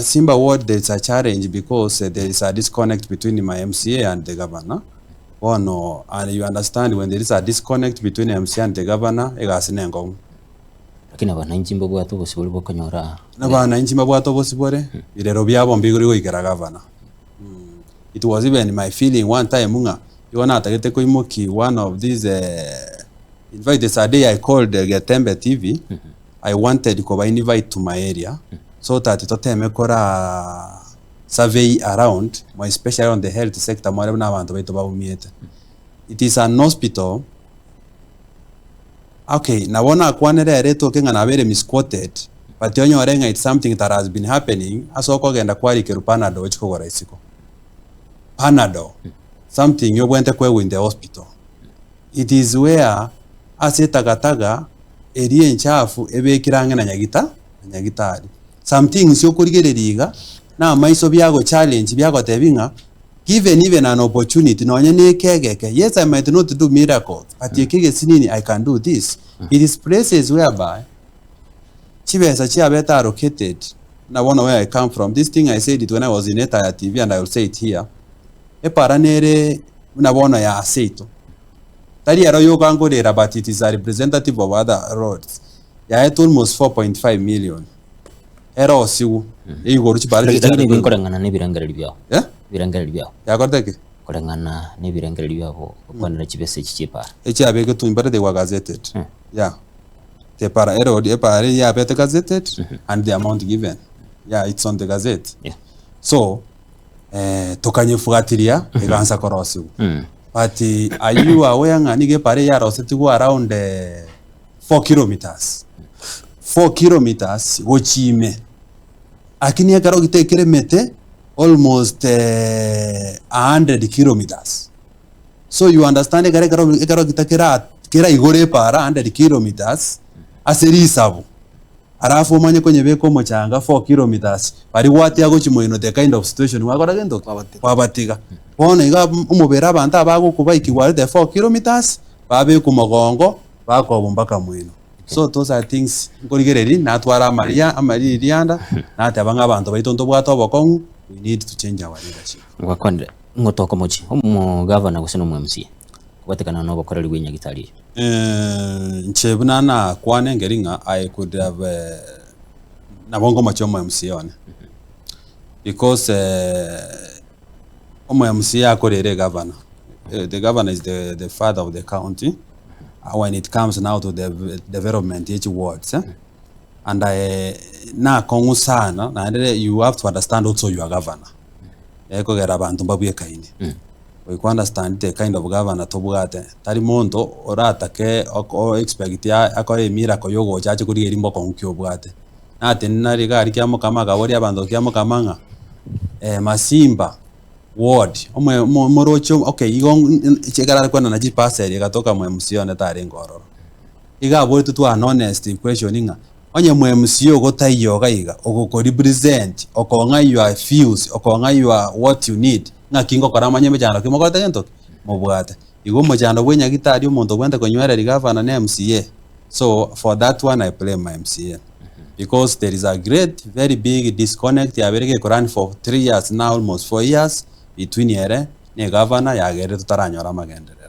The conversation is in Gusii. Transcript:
Simba ward there is a challenge because there is a disconnect between my MCA and the governor. Bono and you understand when there is a disconnect between MCA and the governor, egasi nenkong'u. Lakini abananchi mbabwate obosibore bw'okonyora. Abananchi mbabwate obosibore, birero biabo mbigori goikera governor. It was even my feeling one time ng'a igo natagete koimoki one of these in fact there's a day I called Getembe TV, I wanted koba invite to my area so that toteme kora survey around more especially on the health sector more buna abanto baito baumiete. It is an hospital okay nabo nakwanire ere etoke ng'a nabeire misquoted but onyore ng'a it's something that has been happening ase okogenda kwarikerwa panadol ochie kogora isiko. Panadol something obwenerete koegwa in the hospital. It is where ase etagataga eria enchafu ebekire ang'e na nyagita na nyagitari. Some things okorigereria iga na amaiso biago challenge biagotebi ng'a given even an opportunity nonye na eke egeke, yes I might not do miracles but eke egesinini I can do this. It is places whereby chibesa chiabete allocated buna bono where I come from, this thing I said it when I was in Etaya TV and I will say it here, epara nere buna bono ya aseito, tari ero yoka nkorera but it is a representative of other roads, yaetwe almost 4.5 million, ere osigwe, igoro chipara Lakini chichare ebi koigwa. nkoreng'ana na ebirengererio biao. Eh? Ebirengererio biao. Yakorete ki? Koreng'ana na ebirengererio biabo gokwanera chibesa echi chi'epara. Echiabegetwe mbare they were gazetted. Mm. Yeah. The para eroad epara eria yabete gazetted and the amount given. Yeah, it's on the gazette. Yeah. So, eh, tokanyefuatilia egansa korosigwa. Mm. But are you aware ng'a nigo epara eye yarosetigwe around 4 kilometers. 4 kilometers gochia ime. Lakini ekero gitekire emete almost 100 kilometers. So you understand ekero ekero ekero gita kera keraigore epara 100 kilometers ase risabu alafu omanye konyebeka omochanga 4 kilometers baria gwatia gochia moino the kind of situation gwakora gento ki? Kwabatiga. Kwabatiga. Bono iga omobere abanto aba bagokobaiki gwarete 4 kilometers babekwa mogongo bakobwa mpaka moino. So those are things nkorigereria natwara amaria amaririanda nateba ng'a abanto baito ntobwate obokong'u we need to change our leadership. Gwakwanire ng'otoka omochie, omogavana gose na omo-MCA, kobatekana nobokoreri bwe nyagitari eye. Inche buna nakwane nkeri ng'a I could have nabo nkomochia omo MCA one because omo MCA akorere egavana, the governor is the father of the county when it comes now to the development ya chiwards and nakong'u sana naende you have to understand also your governor. Ekogera abanto mbabwekaine. Goika understand the kind of governor tobwate, tari monto oratake o expect akore emiracle ya ogocha ache korigereria mbokong'u ki obwate. Natenena riga aria kiamokama akaboria abanto kiamokama ng'a Masimba ward omo omoroche okay igo ekero are koenana chiparcel egatoka mwa MCA onde tarenge ororo. Iga aboretwe twane an honest question ng'a Onye mwe-MCA ogotaiyo iga iga, ogokorepresent, okong'a your views, okong'a your what you need, ng'aki ngokora manye emechando ki mokorete gento ki? Mobwate. Igo omochando bwa enyagitari omonto obwenerete konywereri gavana na MCA, so for that one I blame my MCA because there is a great very big disconnect yabeire gekorun for 3 years now almost 4 years between ere na egavana yagerire totaranyora amagenderero.